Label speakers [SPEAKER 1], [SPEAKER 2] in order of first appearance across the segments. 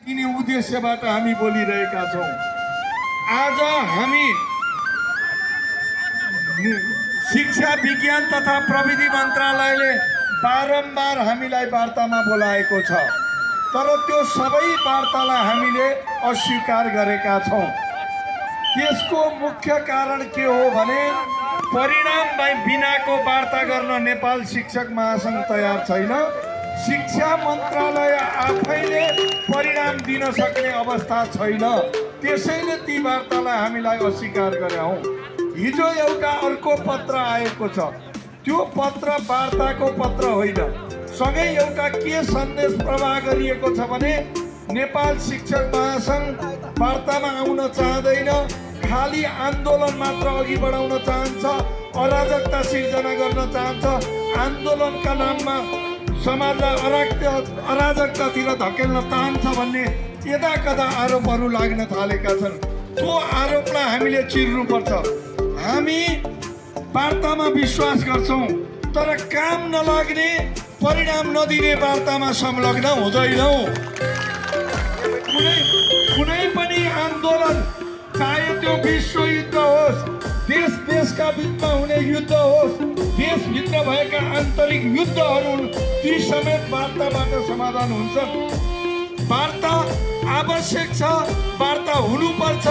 [SPEAKER 1] यिनी उद्देश्यबाट हामी बोलिरहेका छौँ। आज हामी शिक्षा विज्ञान तथा प्रविधि मन्त्रालयले बारम्बार हामीलाई वार्तामा बोलाएको छ, तर त्यो सबै वार्तालाई हामीले अस्वीकार गरेका छौँ। त्यसको मुख्य कारण के हो भने परिणाम बिनाको वार्ता गर्न नेपाल शिक्षक महासंघ तयार छैन। शिक्षा मन्त्रालय आफैले परिणाम दिन सक्ने अवस्था छैन। त्यसैले ती वार्तालाई हामीलाई अस्वीकार गर्यौं। हिजो एउटा अर्को पत्र आएको छ, त्यो पत्र वार्ताको पत्र होइन। सँगै एउटा के सन्देश प्रवाह गरिएको छ भने नेपाल शिक्षक महासंघ वार्तामा आउन चाहँदैन, खाली आन्दोलन मात्र अघि बढाउन चाहन्छ, अराजकता सिर्जना गर्न चाहन्छ, आन्दोलनका नाममा समाजलाई अराजकतातिर धकेल्न चाहन्छ भन्ने यदाकदा आरोपहरू लाग्न थालेका छन्। त्यो आरोपलाई हामीले चिर्नुपर्छ। हामी वार्तामा विश्वास गर्छौँ, तर काम नलाग्ने परिणाम नदिने वार्तामा संलग्न हुँदैनौँ। कुनै पनि आन्दोलन, चाहे त्यो विश्वयुद्ध होस्, देश देशका बिचमा हुने युद्ध होस्, देशभित्र भएका आन्तरिक युद्धहरू ती समेत वार्ताबाट समाधान हुन्छ। वार्ता आवश्यक छ, वार्ता हुनुपर्छ,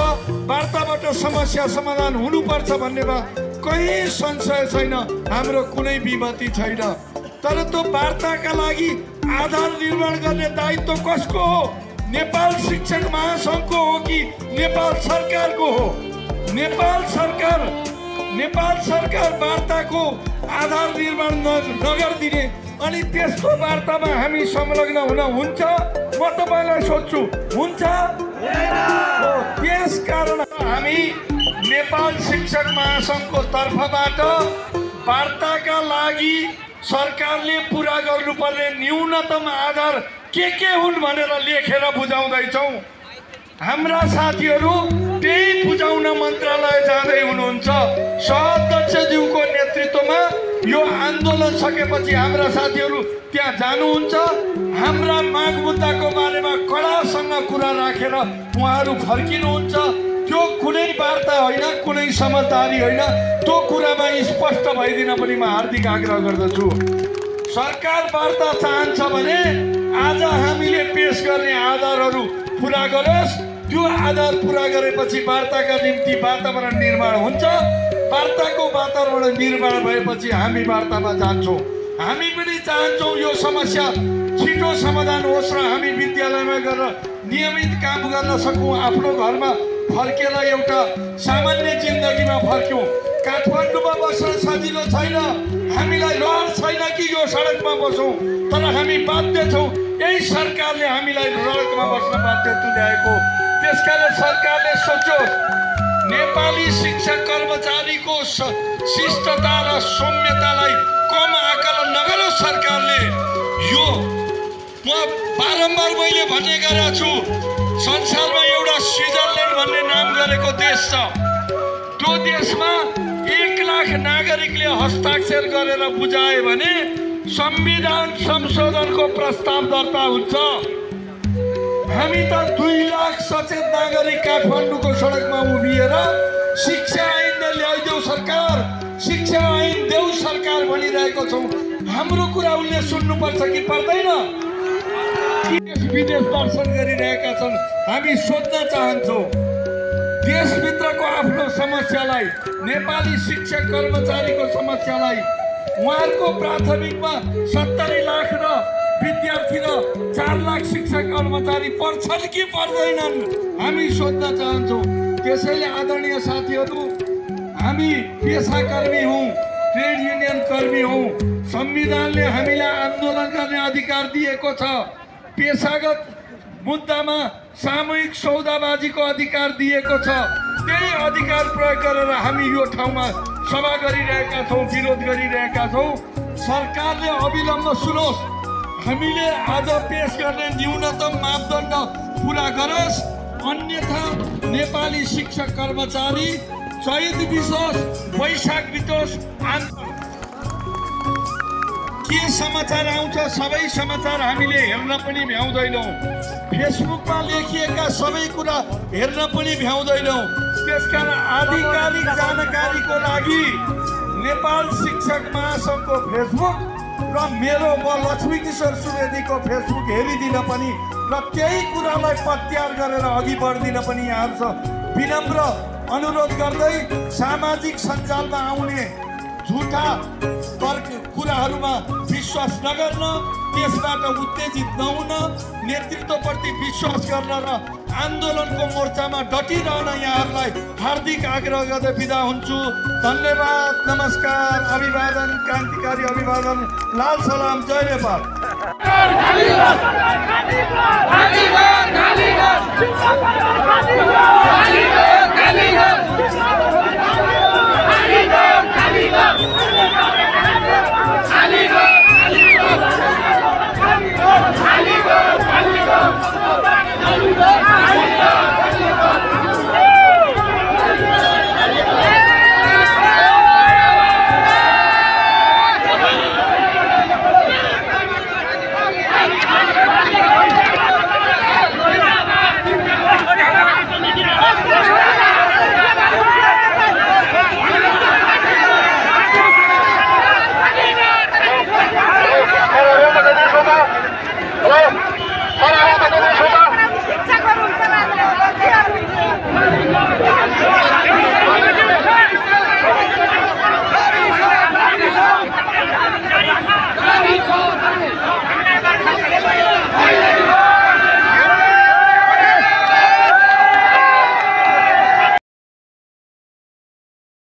[SPEAKER 1] वार्ताबाट समस्या समाधान हुनुपर्छ भन्नेमा कहीँ संशय छैन, हाम्रो कुनै विमति छैन। तर त्यो वार्ताका लागि आधार निर्माण गर्ने दायित्व कसको हो? नेपाल शिक्षक महासंघको हो कि नेपाल सरकारको हो? नेपाल सरकार वार्ताको आधार निर्माण नगरिदिने अनि त्यस्तो वार्तामा हामी संलग्न हुन हुन्छ? म तपाईलाई सोध्छु, हुन्छ? त्यस कारण हामी नेपाल शिक्षक महासंघको तर्फबाट वार्ताका लागि सरकारले पुरा गर्नुपर्ने न्यूनतम आधार के हुन् भनेर लेखेर बुझाउँदैछौँ। हाम्रा साथीहरू त्यही बुझाउन मन्त्रालय जाँदै हुनुहुन्छ। सहाध्यक्षज्यूको नेतृत्वमा यो आन्दोलन सकेपछि हाम्रा साथीहरू त्यहाँ जानुहुन्छ। हाम्रा माग मुद्दाको बारेमा कडासँग कुरा राखेर उहाँहरू फर्किनुहुन्छ। त्यो कुनै वार्ता होइन, कुनै समझदारी होइन। त्यो कुरामा स्पष्ट भइदिन पनि म हार्दिक आग्रह गर्दछु। सरकार वार्ता चाहन्छ भने आज हामीले पेश गर्ने आधारहरू पुरा गरोस्। त्यो आधार पुरा गरेपछि वार्ताका निम्ति वातावरण निर्माण हुन्छ। वार्ताको वातावरण निर्माण भएपछि हामी वार्तामा जान्छौँ। हामी पनि चाहन्छौँ यो समस्या छिटो समाधान होस् र हामी विद्यालयमा गएर नियमित काम गर्न सकौँ, आफ्नो घरमा फर्केर एउटा सामान्य जिन्दगीमा फर्क्यौँ। काठमाडौँमा बस्न सजिलो छैन, हामीलाई रहर छैन कि यो सडकमा बसौँ, तर हामी बाध्य छौँ। यही सरकारले हामीलाई सडकमा बस्न बाध्य तुल्याएको। त्यसकारण सरकारले सोचोस्, नेपाली शिक्षक कर्मचारीको शिष्टता र सौम्यतालाई कम आकलन नगरोस् सरकारले। यो म बारम्बार मैले भन्ने गरेको छु, संसारमा एउटा स्विजरल्यान्ड भन्ने नाम गरेको देश छ। त्यो देशमा 1 लाख नागरिकले हस्ताक्षर गरेर बुझाए भने संविधान संशोधनको प्रस्ताव दर्ता हुन्छ। हामी त 2 लाख सचेत नागरिक काठमाडौँको सडकमा उभिएर शिक्षा ऐन ल्याइदेऊ सरकार, शिक्षा ऐन देऊ सरकार भनिरहेको छौँ। हाम्रो कुरा उनले सुन्नुपर्छ कि पर्दैन? विदेश दर्शन गरिरहेका छन्। हामी सोध्न चाहन्छौँ, देशभित्रको आफ्नो समस्यालाई, नेपाली शिक्षक कर्मचारीको समस्यालाई उहाँहरूको प्राथमिकमा 70 लाख र विद्यार्थी र 4 लाख शिक्षक कर्मचारी पर्छन् कि पर्दैनन् हामी सोध्न चाहन्छौँ। त्यसैले आदरणीय साथीहरू, हामी पेसाकर्मी हौँ, ट्रेड युनियन कर्मी हौँ। संविधानले हामीलाई आन्दोलन गर्ने अधिकार दिएको छ। पेसागत मुद्दामा सामूहिक सौदाबाजीको अधिकार दिएको छ। त्यही अधिकार प्रयोग गरेर हामी यो ठाउँमा सभा गरिरहेका छौँ, विरोध गरिरहेका छौँ। सरकारले अविलम्ब सुनोस्, हामीले आज पेश गर्ने न्यूनतम मापदण्ड पुरा गरोस्, अन्यथा नेपाली शिक्षक कर्मचारी चैत बितोस्, वैशाख बितोस्, के समाचार आउँछ सबै समाचार हामीले हेर्न पनि भ्याउँदैनौँ। फेसबुकमा लेखिएका सबै कुरा हेर्न पनि भ्याउँदैनौँ। त्यसकारण आधिकारिक जानकारीको लागि नेपाल शिक्षक महासङ्घको फेसबुक र मेरो म लक्ष्मीकिशोर सुवेदीको फेसबुक हेरिदिन पनि र केही कुरालाई पत्यार गरेर अघि बढ्दिन पनि यहाँहरू विनम्र अनुरोध गर्दै सामाजिक सञ्जालमा आउने झुटा तर्क कुराहरूमा विश्वास नगर्न, त्यसबाट उत्तेजित नहुन, नेतृत्वप्रति विश्वास गर्न र आन्दोलनको मोर्चामा डटिरहन यहाँहरूलाई हार्दिक आग्रह गर्दै बिदा हुन्छु। धन्यवाद, नमस्कार, अभिवादन, क्रान्तिकारी अभिवादन, लाल सलाम, जय नेपाल।